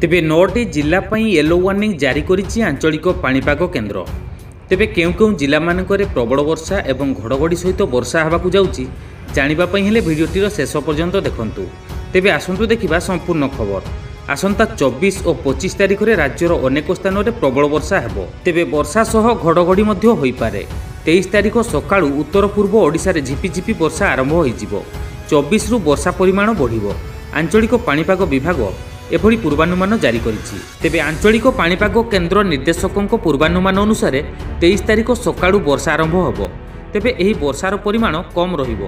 ତେବେ 9ଟି ଜିଲ୍ଲା ପାଇଁ ୟେଲୋ ୱାର୍ଣ୍ଣିଂ ଜାରି କରିଛି ଆଞ୍ଚଳିକ ପାଣିପାଗ କେନ୍ଦ୍ର। ତେବେ କେଉଁ କେଉଁ ଜିଲ୍ଲାମାନଙ୍କରେ ପ୍ରବଳ ବର୍ଷା ଏବଂ ଘଡ଼ଘଡ଼ି ସହିତ ବର୍ଷା ହେବାକୁ ଯାଉଛି ଜାଣିବା ପାଇଁ ହେଲେ ଭିଡ଼ିଓଟିର ଶେଷ ପର୍ଯ୍ୟନ୍ତ ଦେଖନ୍ତୁ। ତେବେ ଆସନ୍ତୁ ଦେଖିବା ସମ୍ପୂର୍ଣ୍ଣ ଖବର। ଆସନ୍ତା 24 ଓ 25 ତାରିଖରେ ରାଜ୍ୟର ଅନେକ ସ୍ଥାନରେ ପ୍ରବଳ ବର୍ଷା ହେବ। ତେବେ ବର୍ଷା ସହ ଘଡ଼ଘଡ଼ି ମଧ୍ୟ ହୋଇପାରେ। 23 ତାରିଖ ସକାଳୁ ଉତ୍ତର ପୂର୍ବ ଓଡ଼ିଶାରେ ଝିପିଝିପି ବର୍ଷା ଆରମ୍ଭ ହୋଇଯିବ। 24ରୁ ବର୍ଷା ପରିମାଣ ବଢ଼ିବ। ଆଞ୍ଚଳିକ ପାଣିପାଗ ବିଭାଗ ଏଭଳି ପୂର୍ବାନୁମାନ ଜାରି କରିଛି। ତେବେ ଆଞ୍ଚଳିକ ପାଣିପାଗ କେନ୍ଦ୍ର ନିର୍ଦ୍ଦେଶକଙ୍କ ପୂର୍ବାନୁମାନ ଅନୁସାରେ 23 ତାରିଖ ସକାଳୁ ବର୍ଷା ଆରମ୍ଭ ହେବ। ତେବେ ଏହି ବର୍ଷାର ପରିମାଣ କମ୍ ରହିବ।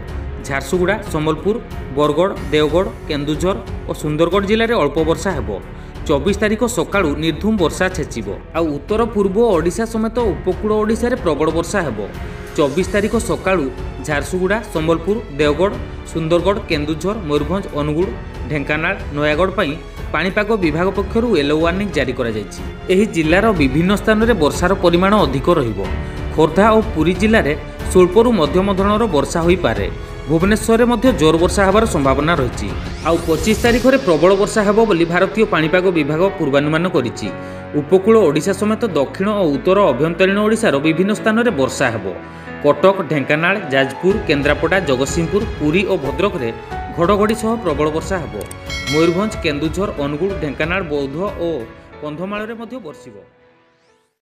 ଝାରସୁଗୁଡ଼ା, ସମ୍ବଲପୁର, ବରଗଡ଼, ଦେଓଗଡ଼, କେନ୍ଦୁଝର ଓ ସୁନ୍ଦରଗଡ଼ ଜିଲ୍ଲାରେ ଅଳ୍ପ ବର୍ଷା ହେବ। 24 ତାରିଖ ସକାଳୁ ନିର୍ଧୁମ ବର୍ଷା ଛେଚିବ, ଆଉ ଉତ୍ତର ପୂର୍ବ ଓଡ଼ିଶା ସମେତ ଉପକୂଳ ଓଡ଼ିଶାରେ ପ୍ରବଳ ବର୍ଷା ହେବ। 24 ତାରିଖ ସକାଳୁ ଝାରସୁଗୁଡ଼ା, ସମ୍ବଲପୁର, ଦେଓଗଡ଼, ସୁନ୍ଦରଗଡ଼, କେନ୍ଦୁଝର, ମୟୂରଭଞ୍ଜ, ଅନୁଗୁଳ, ଢେଙ୍କାନାଳ, ନୟାଗଡ଼ ପାଇଁ ପାଣିପାଗ ବିଭାଗ ପକ୍ଷରୁ ୟେଲୋ ୱାର୍ଣ୍ଣିଂ ଜାରି କରାଯାଇଛି। ଏହି ଜିଲ୍ଲାର ବିଭିନ୍ନ ସ୍ଥାନରେ ବର୍ଷାର ପରିମାଣ ଅଧିକ ରହିବ। ଖୋର୍ଦ୍ଧା ଓ ପୁରୀ ଜିଲ୍ଲାରେ ସ୍ୱଳ୍ପରୁ ମଧ୍ୟମ ଧରଣର ବର୍ଷା ହୋଇପାରେ। ଭୁବନେଶ୍ୱରରେ ମଧ୍ୟ ଜୋର ବର୍ଷା ହେବାର ସମ୍ଭାବନା ରହିଛି। ଆଉ 25 ତାରିଖରେ ପ୍ରବଳ ବର୍ଷା ହେବ ବୋଲି ଭାରତୀୟ ପାଣିପାଗ ବିଭାଗ ପୂର୍ବାନୁମାନ କରିଛି। ଉପକୂଳ ଓଡ଼ିଶା ସମେତ ଦକ୍ଷିଣ ଓ ଉତ୍ତର ଅଭ୍ୟନ୍ତରୀଣ ଓଡ଼ିଶାର ବିଭିନ୍ନ ସ୍ଥାନରେ ବର୍ଷା ହେବ। କଟକ, ଢେଙ୍କାନାଳ, ଯାଜପୁର, କେନ୍ଦ୍ରାପଡ଼ା, ଜଗତସିଂହପୁର, ପୁରୀ ଓ ଭଦ୍ରକରେ ଘଡ଼ଘଡ଼ି ସହ ପ୍ରବଳ ବର୍ଷା ହେବ। ମୟୂରଭଞ୍ଜ, କେନ୍ଦୁଝର, ଅନୁଗୁଳ, ଢେଙ୍କାନାଳ, ବୌଦ୍ଧ ଓ କନ୍ଧମାଳରେ ମଧ୍ୟ ବର୍ଷିବ।